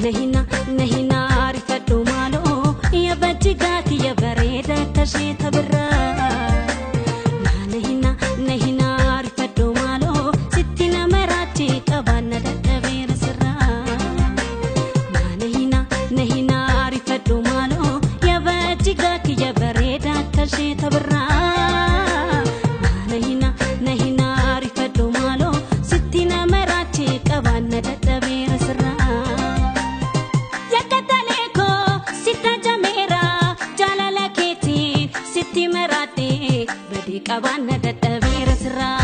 Nahina nahina arifadhu maaloo yabajigaa kiyya bareeda akka ishee tabirraa. Nahina nahina arifadhu maaloo sitti nama raachi qabaanna dadhabeera sirraa. Nahina nahina arifadhu maaloo yabajigaa kiyya bareeda akka ishee tabirraa. Nahina nahina arifadhu maaloo sitti nama raachi qabaanna dadhabeera sirraa. Badii qabaanna dadhabeera sirraa.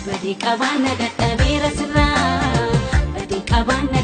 Badii qabaanna dadhabeera sirraa. Badii qabaanna.